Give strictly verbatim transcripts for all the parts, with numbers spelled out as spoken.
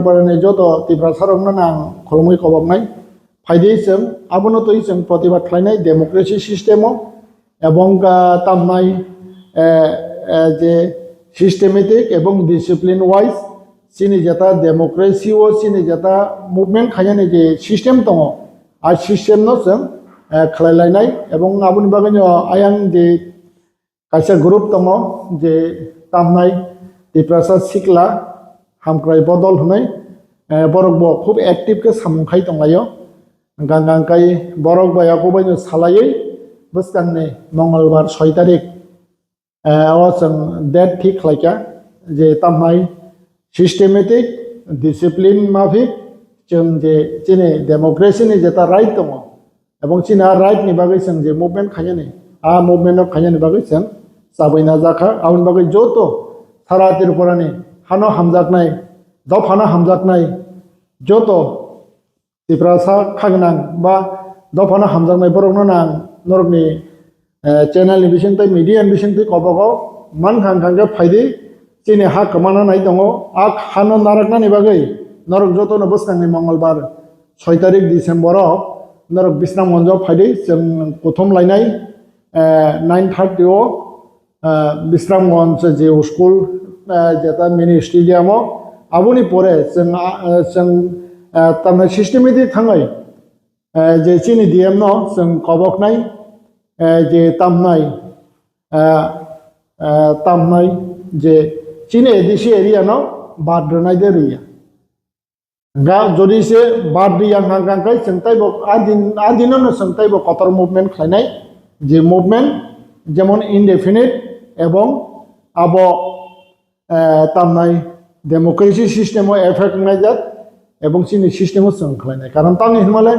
Parani joto Tiprasa rokno ang khulumwi koboknai. Phaidi chwng abono twi chwng protibad khlainai democracy system o, ebong, ah, tamnai, eh, eh, je systematic ebong discipline wise chini jeta democracy o chini jeta movement khainani je system tongo, a system no chwng, eh, khlai lainai. Ebong aboni bagwi no ayang je kaisa group tongo je tamnai Tiprasa Sikla Hamkrai Bodol hwnwi, eh, borok bo khub active khe samung khai tonglaio. Hwnkha hwnkha khe borok bai abo bai no salaiwi bwskangni Mongolbar soi tarik, eh, o chwng date thik khlaikha je tamnai systematic, discipline mafik chwng je chini democracy ni jeta right tongo, ebong chini a right ni bagwi chwng je movement khainani, a movement no khainani bagwi chwng chabwi najakha. Aboni bagwi joto sara Tripura ni hano hamjaknai, dophano hamjaknai, joto Tiprasa khagwnang ba dophano hamjaknai borokno ang norokni, eh, channel ni bisingtwi, media ni bisingtwi kobogo mankha hwnkha khe phaidi chini ha kwmana nai tongo. A hano naraknani bagwi norok jotono bwskangni Mongolbar soi tarik December o norok Bisramganj o phaidi chwng kuthum lainai, eh, nine thirty o, ah, Bisramganj je school, ah, jeta mini stadium o, aboni pore chwng, ah, chwng, ah, tamni systematic thangwi, ah, je chini D M no chwng koboknai, ah, je tamnai, ah, ah, tamnai je chini A D C area no bad rwnai de rwya. Ga jodi se bad riyang hang kang kai chwng taibo a din, a dino no chwng taibo kotor movement khlainai, je movement jemon indefinite ebong abo, eh, tamnai democracy system o effect wngnai jak ebong chini system o chwng khlainai. Karon tamni hwnmale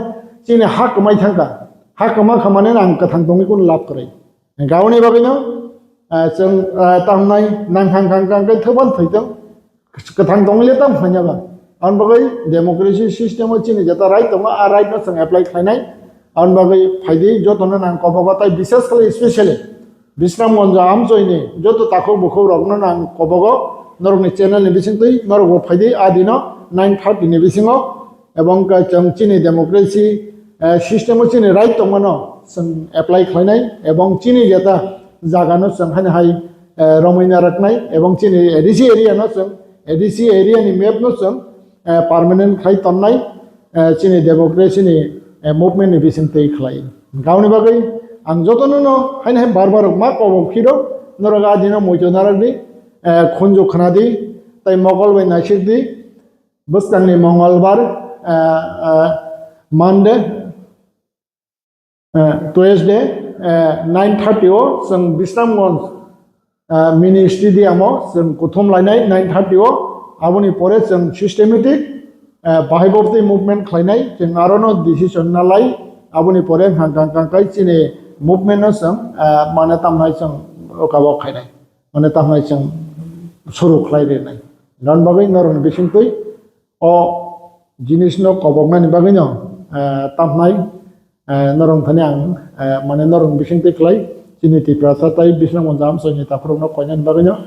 chini ha kwmai thangkha, ha kwma kha mane ang kwthang tongwi kunu lab kwrwi. Gauni bagwino, ah, chwng, ah, tamnai nang hang hang hang khe thwban thwitong, kwthang tongwile tam khlaiya ba. Aboni bagwi democracy system o chini jeta right tongo, a right no chwng apply khlainai. Aboni bagwi phaidi jotono nang kobogo, tai bishes khlai specially Bisramganj amchoini joto takhuk bukhuk rokno nang kobogo, norokni channel ni bisingtwi norokbo phaidi a dino nine thirty ni bisingo. Ebong khe chwng chini democracy, eh, system o chini right tongmano chwng apply khlainai, ebong chini jeta jagano chwng haino hai, eh, romwi naraknai, ebong chini A D C area no chwng, A D C area ni map no chwng, eh, permanent khlai tonnai, eh, chini democracy ni, eh, movement ni bisingtwi khlai. Gauni bagwi ang jotono no haino hai bar bar ma kobok phiro, norok a dino muitu narakdi, eh, khunju khnadi, tai mokol bai naisik di, bwskangni Mongolbar, eh, eh, Monday, eh, Tuesday, eh, nine thirty o chwng Bisramganj, eh, mini stadium o chwng kuthum lainai nine thirty o. Aboni pore chwng systematic, eh, bahai bobtwi movement khlainai, chwng arono decision nalai. Aboni pore hang kang kang kai chini movement no chwng, eh, mane tamnai chwng okabo khainai. Mane tamnai chwng suru khlai rinai. Gan bagwi norokni bisingtwi o jinisno koboknani bagwino, eh, tamnai, eh, norok thani ang, eh, mane norok bisingtwi khlai chini Tiprasa tai Bisramganj amchoini takhurokno koinani bagwino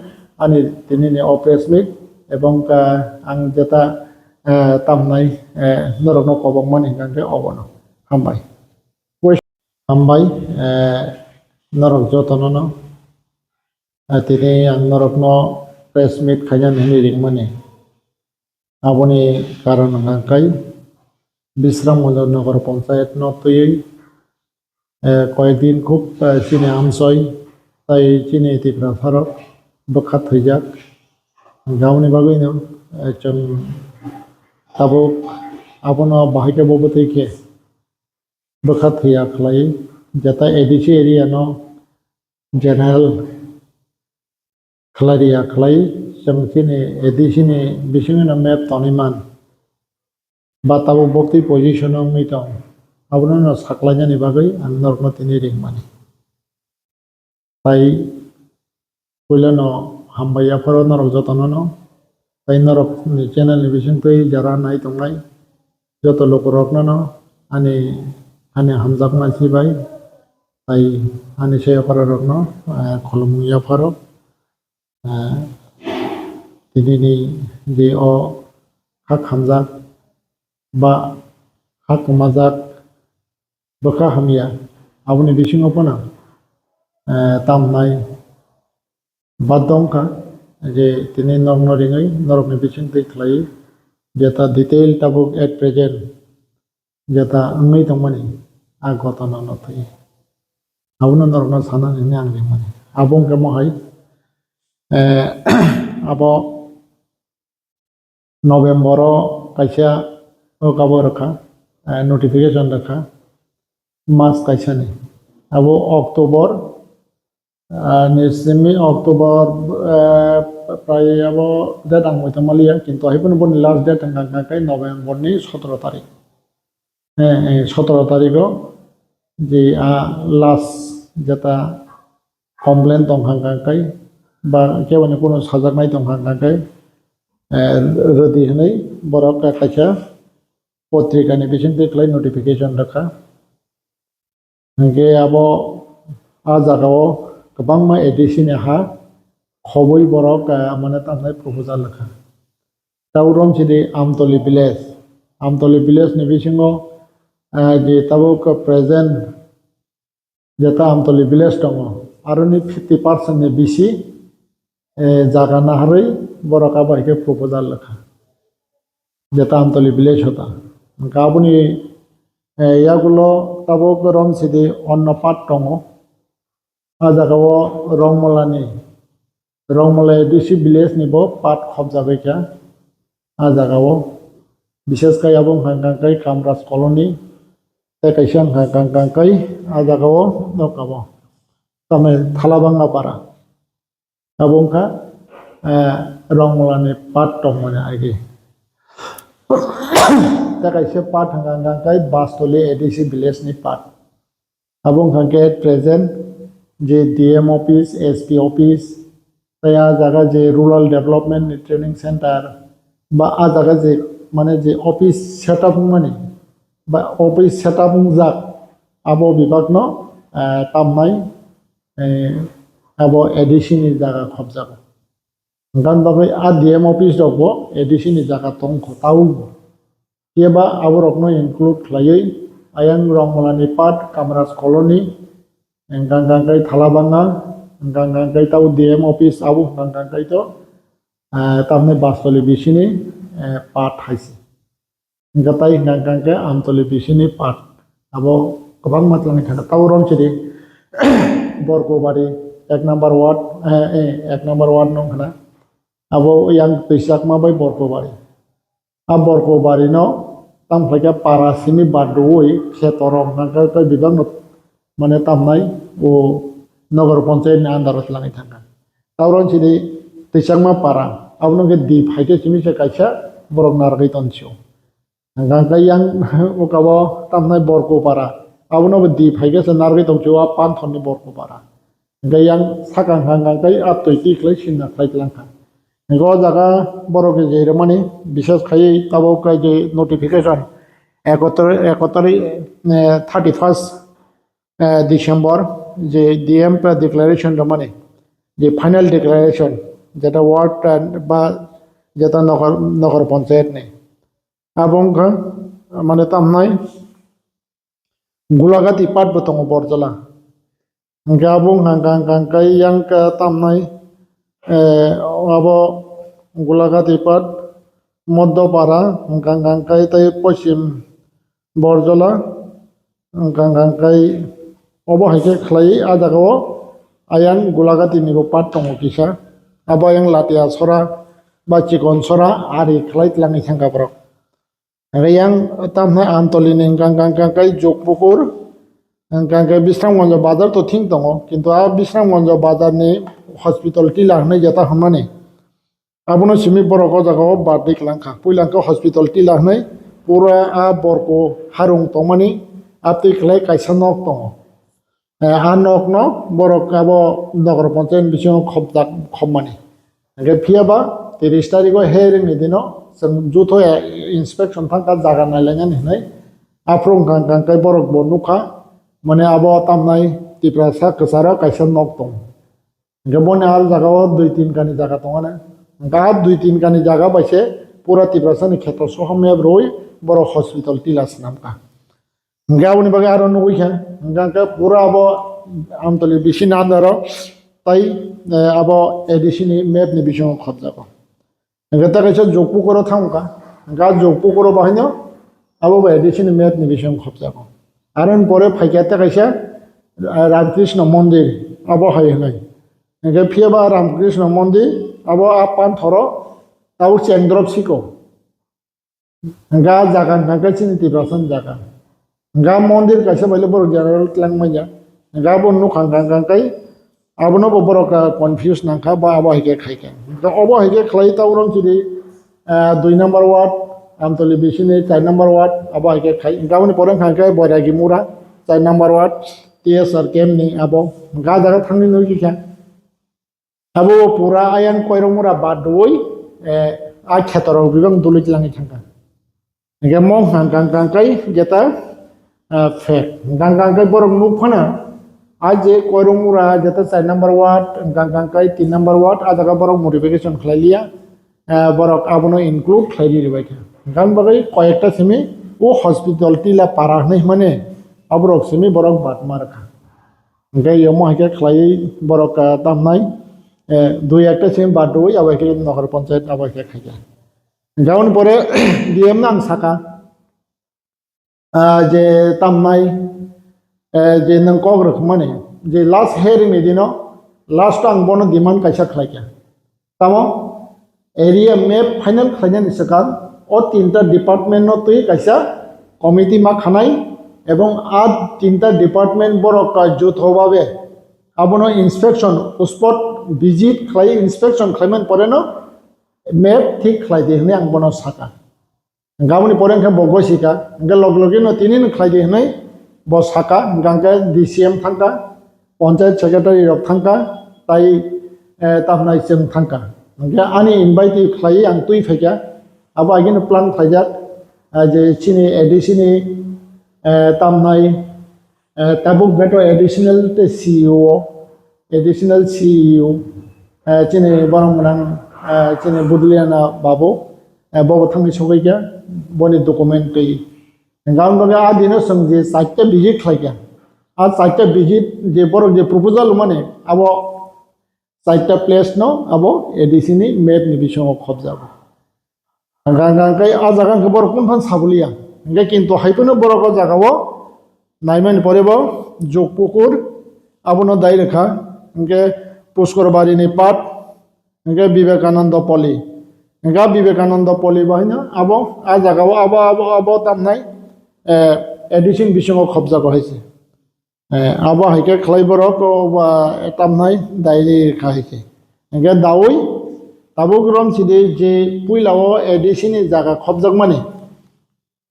ani tinini o press meet ebong, eh, ang jeta, eh, tamnai, eh, norokno kobokmani hwnkha khe obono. Hambai. Hambai, eh, norok jotono no, eh, tini ang norokno press meet khainani hwnwi ringmani. Aboni karon hwnkha khe Bisramganj Nagar Panchayat no twiwi, eh, koyekdin khub, eh, chini amchoi tai chini Tiprasarok bwkha thwijak. Aboni bagwino, eh, chwng tabuk abono bahai khe bo bwtwi khe bwkha thwiya khlai, jeta A D C area no general khlai riya khlai, chwng chini A D C ni bisingno map tonwi man ba tabuk bwtwi position o wngwi tong, abono no saklainani bagwi ang norokno tini ringmani. Tai puilano hambai yapharo norok jotono no. Tai norok ni channel ni bisingtwi jara nai tongnai joto lukurokno no ani, ani hamjakma sibai tai ani se yapharo rokno, eh, khulumung yapharo. Eh, tini ni je o kha khamjak ba kha kwmajak bwkha hamya, aboni bisingo phano, eh, tamnai baddho wngkha je tini norokno ringwi norokni bisingtwi khlaiwi jeta detail tabuk at present jeta wngwi tongmani a ghotona no thwi. Abono norokno sana hwnwi ang ringmani. Abo wngkhe mohai, eh, abo November o kaisa o kabo rwkha, eh, notification rwkha, mas kaisa ni. Abo October, ah, ni simi October, eh, prai abo date ang muitu maliya, kintu hai phano boni last date wngkha khe November ni sotoro tarik. Eh, eh, sotoro tarigo je a last jeta complain tongkha hwnka khe ba keboni kuno sajaknai tongkha hwnka khe, eh, rwdi hwnwi borok kaisa potrika ni bisingtwi khlai notification rwkha. Hwnkhe abo a jagao kwbangma A D C ni ha khobwi borok, eh, mane tamnai proposal rwkha. Tabuk romsidi Amtoli village, Amtoli village ni bisingo, eh, je tabuk present jeta Amtoli village tongo, aroni fifty percent ni bisi, eh, jaga naharwi borok abo hai khe proposal rwkha. Jeta Amtoli village hota. Hwnkhe aboni, eh, yagulo tabuk romsidi onno part tongo. A jagao Rongmolani, Rongmola A D C village ni bo part khobjagwi kha. A jagao bishes khai abo wngkha hwnka khe Kamraj colony, tei kaisa wngkha hwnka khe a jagao nokabo tamni Thalabanga para. Abo wngkha, eh, Rongmolani part tongmani agi. Tei kaisa part hwnka hwnka khe Bastoli A D C village ni part. Abo wngkha khe present je D M office, S P office, tei a jaga je rural development ni training center, ba a jaga je mane je office setup wngmani, ba office setup wngjak, abo bibak no, eh, tamnai, eh, abo A D C ni jaga khobjago. Hwnkhe bagwi a D M office rok bo A D C ni jaga tong kho, tabuk bo. Phiya ba aborokno include khlaiwi ayang Rongmolani part Kamraj colony, hwnkha hwnkha khe Thalabanga, hwnkha hwnkha khe tabo D M office abo hwnkha hwnkha khe to, ah, tamni Bastoli bisini, eh, part hai se. Hwnkha tai hwnkha hwnkha khe Amtoli bisini part abo kwbangma twlangwi thangkha. Tabo romsidi Borkobari ek number ward, eh, eh, ek number ward no wngkha na. Abo yang twisakma bai Borkobari. A Borko bari no tamo khlai khe para simi barduwi kheto rok hwnka khe tei bebak no mane tamnai o nogor ponchayat ni under o twlangwi thangkha. Tabro sini Twichakma para abono khe di phai khe simi se kaisa borok narwgwi tonsio. Hwnka khe yang uka o tamnai Borko para abono bo di phai khe se narwgwi tongchio a Panthor ni Borko para. Hwnkhe yang sakang hang hang khe a twi twi khlai sinna khlai tlang kha. Hwnkhe o jaga borok ni je rwmani bises khaiwi tabuk khe je notification ekotri-, ekotri-, eh, thirty first, eh, December je D M pa declaration rwmani je final declaration jeta ward, eh, ba jeta nokor, nokor ponchayat ni. Abo wngkha mane tamnai Gulagati part bo tongo Borjola. Hwnkhe abo wngkha hwnkha hwnkha hwnkhe yang khe tamnai, eh, abo Gulagati part, Moddopara, hwnkha hwnkha hwnkhe tei Poschim Borjola, hwnkha hwnkha hwnkhe obo hai khe khlai a jaga o ayang Gulagati ni bo part tongo kisa, abo ayang Latia sora ba Chikon sora ari khlai tlangwi thangkha borok. Hwnkhe yang tamhai Amtoli ni hwnkha hwnkha hwnkha khe Jokpukur, hwnkha hwnkha khe Bisramganj bazar to thik tongo, kintu a Bisramganj bazar ni hospital tila hwnwi jeta hwnmani. Abono simi borok o jaga o birthday klang kha. Puila hwnkhe hospital tila hwnwi pura a Borko harung tongmani, a twi khlai kaisa nok tongo. Eh, a nokno borok abo nogor ponchayat bisingo khobjak, khobmani. Hwnkhe phiya ba tris tarigo hearing ni dino chwng jutho, eh, inspection thangkha jaga nailainani hwnwi. Aphuru wngkha hwnkha hwnkhe borok bo nukha, mane abo tamnai Tiprasa kwcharo kaisa nok tongo. Hwnkhe boni al jaga o dui tin kani jaga tongo na. Hwnkhe a dui tin kani jaga bai se pura Tiprasani kheto soho map rwi borok hospital tila swnamkha. Hingke aboni bagwi aro nugwi kha, hingke pura abo Amtoli bisini andaro tai, eh, abo A D C ni map ni bisingo khobjago. Hingke ta kaisa Jogpukuro thangkha, hingke a Jogpukuro bahaino abo bo A D C ni map ni bisingo khobjago. Aroni pore phaikha ta kaisa, eh, Ramkrishna Mondir, abo hai hwnwi. Hingke phiya ba Ramkrishna Mondir, abo a panthoro tabuk chengdrop siko. Hingke a jaga hingke chini Tiprasani jaga. Hingke a mondir kaisa baile borok general tlang manya. Hingke abo nukha hingka hingka kai abono bo borok, ah, confuse nangkha ba abo hai khe khai kha. Hingke obo hai khe khlai ta urang chidi, ah, dui number ward, Amtoli bisini char number ward, abo hai khe khai. Hingke aboni pore hingka hingke Boiragi Mura, char number ward, T S R camp ni abo. Hingke a jaga thangni nugwi kha. Abo pura ayang koirok mura bad rwui, eh, a khetorok bibang dului tlangwi thangkha. Hingke mo hwnkha hwnkha hwnkha kai jeta, eh, fake. Hwnkha hwnkha hwnkha borok nuk phano, a je koirok mura jeta char number ward, hwnkha hwnkha hwnkha tin number ward, a jaga borok modification khlai liya, eh, borok abono include khlai ri rwbaikha. Hwnkha bagwi koyekta simi o hospital tila para hwnwi hwnmani aborok simi borok bad ma rwkha. Hingke yomo hai khe khlaiwi borok, ah, tamnai, eh, dui ekta simi bad rwui abo hai khe Nogor Panchayat abo hai khe khaikha. Hingke aboni pore D M no ang saka, ah, je tamnai, eh, je nwng kok rwkmani, je last hearing ni dino last o ang bono demand kaisa khlaikha. Tamo area map final khlainani swkang o tinta department no twi kaisa committee ma khanai ebong a tinta department borok ka jotho babe abono inspection spot visit khlai inspection khlaimani pore no map thik khlai di hwnwi ang bono saka. Hingke aboni pore hingke bo gosika, hingke log logi no tini no khlai di hwnwi bo saka, hingke hingke D C M thangkha, panchayat secretary rok thangkha, tai, eh, tamnai chwng thangkha. Hingke ani invite khlaiwi ang twi phaikha, abo agini plan khlaijak, eh, je chini A D C ni, eh, tamnai, eh, tabuk beto additional te C E O, additional C E O, eh, chini borok mwnang, eh, chini Budliana babu, eh, bobo thangwi sogwi kha, boni document twi. Hingke ang bagwi a dino chwng je chaita visit khlai kha, a chaita visit je borok je proposal mani, abo chaita place no abo A D C ni map ni bisingo khobjago. Hingke, hingke, hingke a jaga hingke borok kunu phan sabuliya. Hingke kintu hai phano borok o jaga o naimani pore bo Jogpukur abono dai rwkha. Hingke Puskor Bari ni part, hingke Vivekananda Poli. Hingke Vivekananda Poli bo haino abo a jaga o abo, abo, abo tamnai, eh, A D C ni bisingo khobjago hai se. Eh, abo hai khe khlai borok, o ba, tamnai dai ri kha hai khe. Hingke daui tabuk rom sidi je puila o A D C ni jaga khobjakmani.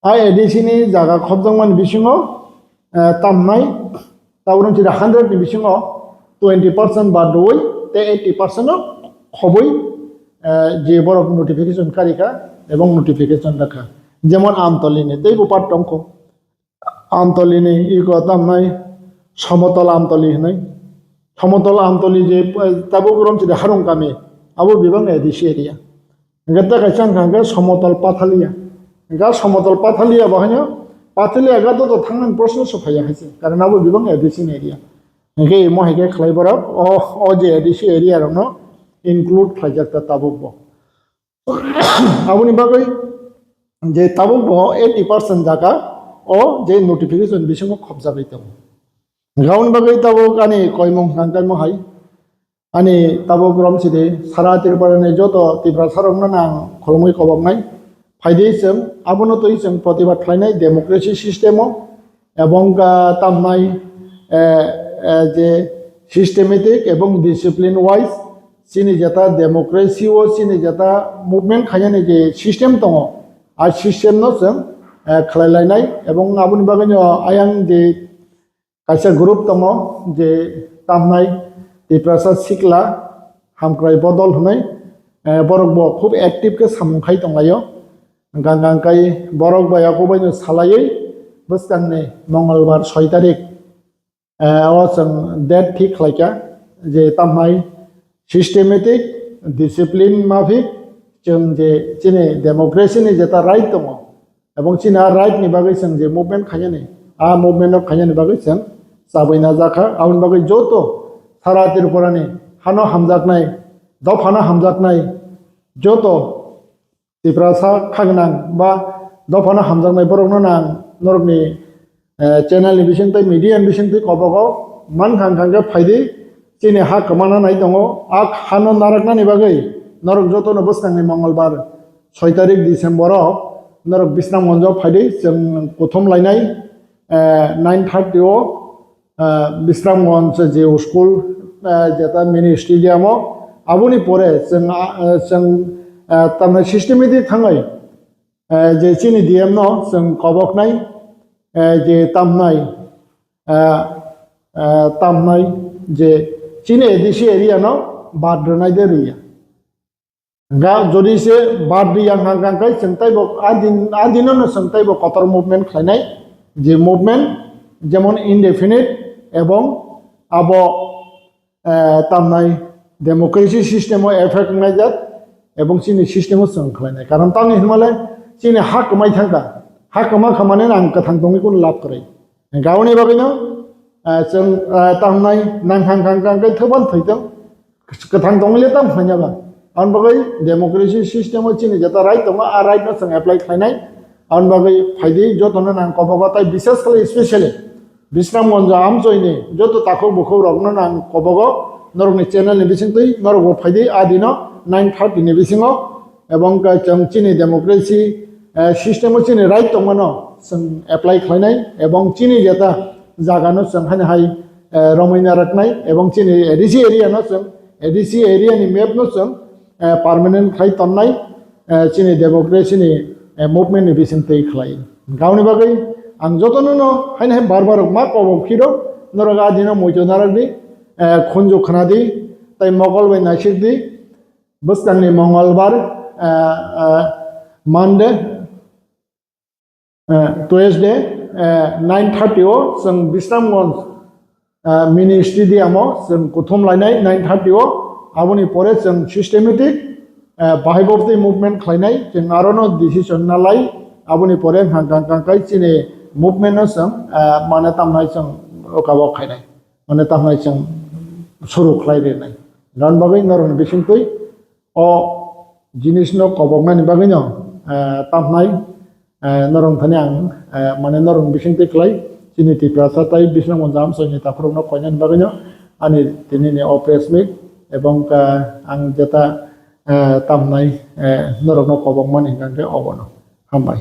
A A D C ni jaga khobjakmani bisingo, eh, tamnai tabuk rom sidi hundred ni bisingo twenty percent bad rwui te eighty percent o khobui, eh, je borok notification karikha ebong notification rwkha. Jemon Amtoli ni teibo part tongkho. Amtoli ni iko tamnai Somotol Amtoli hinui. Somotol Amtoli je, eh, tabuk rom chidi Harung kami, abo bebak A D C area. Hingke ta kaisa hingka hingke Somotol Pathalia. Hingke Somotol Pathalia bo haino Pathalia ga to thangna ni proshno se phaiya hai se. Karon abo bebak A D C ni area. Hingke imo hai khe khlai borok o, o je A D C area rok no include khlaijak ta tabuk bo. Aboni bagwi je tabuk bo eighty percent jaga o je notification bisingo khobjagwi tongo. Aboni bagwi tabuk ani koimung hwnka hwnkhe mo hai. Ani tabuk rom sidi sara Tripura ni joto Tiprasa rokno ang khulumwi koboknai. Phaidi chwng abono twi chwng protibad khlainai democracy system o. Ebong, ah, tamnai, eh, eh, je systematic ebong discipline wise chini jeta democracy o chini jeta movement khainani je system tongo, a system no chwng, eh, khlai lainai. Ebong aboni bagwi no ayang je kaisa group tongo je tamnai Tiprasa Sikla Hamkrai Bodol hwnwi, eh, borok bo khub active khe samung khai tonglaio. Hwnkha hwnkha hwnkhe borok bai akwbaino salaiwi bwskangni Mongolbar soi tarik, eh, o chwng date thik khlaikha je tamhai systematic, discipline mafik, chwng je chini democracy ni jeta right tongo, ebong chini a right ni bagwi chwng je movement khainani, a movement no khainani bagwi chwng chabai najakha. Aboni bagwi joto sara Tripura ni hano hamjaknai, dophano hamjaknai, joto Tiprasa khagwnang ba dophano hamjaknai borokno nang norokni, eh, channel ni bisingtwi, media ni bisingtwi kobogo mankha hwnkha hwnkhe phaidi chini ha kwmana nai tongo. A hano naraknani bagwi norok jotono bwskangni Mongolbar soi tarik December o norok Bisramganj o phaidi chwng kuthum lainai, eh, nine thirty o, eh, Bisramganj je school, eh, jeta mini stadium o. Aboni pore chwng, ah, eh, chwng, eh, tamni systematic thangwi, eh, je chini D M no chwng koboknai, eh, je tamnai, eh, eh, tamnai je chini A D C area no bad rwnai de rwya. Ga-, jodi se bad rwya hwnkha hwnkha khe chwng taibo a din, a dino no chwng taibo kotor movement khlainai, je movement jemon indefinite ebong abo, eh, tamnai democracy system o effect wngnai jak ebong chini system o chwng khlainai. Karon tamni hinmale chini ha kwmai thangkha, ha kwma kha mane ang kwthang tongwi kunu lab kwrwi. Gauni bagwino, ah, chwng, ah, tamnai nang hang hang hang khe thwban thwitong. Kwthang tongwi le tam khlaina ba. Aboni bagwi democracy system o chini jeta right tongo, a right no chwng apply khlainai. Aboni bagwi phaidi jotono nang kobogo tai bises khlai specially Bisramganj amchoini joto takhuk bukhuk rokno nang kobogo norokni channel ni bisingtwi norokbo phaidi a dino nine thirty ni bisingo. Ebong khe chwng chini democracy, eh, system o chini right tongmano chwng apply khlainai ebong chini jeta jagano chwng haino hai, eh, romwi naraknai ebong chini A D C area no chwng, A D C area ni map no chwng, eh, permanent khlai tonnai, eh, chini democracy ni, eh, movement ni bising twi khlai. Gauni bagwi ang jotono no haino hai bar bar ma kobok phiro norok a dino muitu narakdi, eh, khunju khnadi, tai mokol bai naisikdi. Bwskangni Mongolbar, eh, eh, Monday, eh, Tuesday, eh, nine thirty o chwng Bisramganj, eh, mini stadium o chwng kuthum lainai nine thirty o. Aboni pore chwng systematic, eh, bahai bo twi movement khlainai, chwng aro no decision nalai. Aboni pore hang kang kang kai chini movement no chwng, eh, mane tamnai chwng okabo khainai. Mane tamnai chwng suru khlai rinai. Ron bagwi norokni bisingtwi o jinisno koboknani bagwino, eh, tamnai, eh, norok thani ang, eh, mane norok bisingtwi khlai chini Tiprasa tai Bisramganj amchoini takhurokno koinani bagwino ani tinini o press meet ebong, eh, ang jeta, eh, tamnai, eh, norokno kobokmani hwnkha khe obono. Hambai.